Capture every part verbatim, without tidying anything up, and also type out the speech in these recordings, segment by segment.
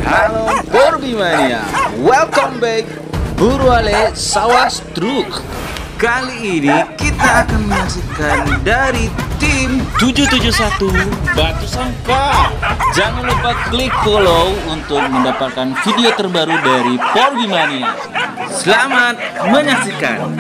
Halo Borbimania, welcome back Buru Ale Sawas Truk. Kali ini kita akan menyaksikan dari tim tujuh tujuh satu Batu Sangka. Jangan lupa klik follow untuk mendapatkan video terbaru dari Borbimania. Selamat menyaksikan.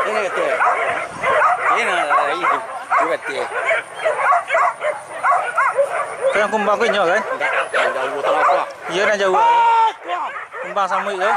Ini kata. Ini nak lagi tu. Tu kata. Kau yang kumbang kau inyo kan? Indak, nan jauah tu apa? Iyo, nan jauah. Kumbang samuik tu.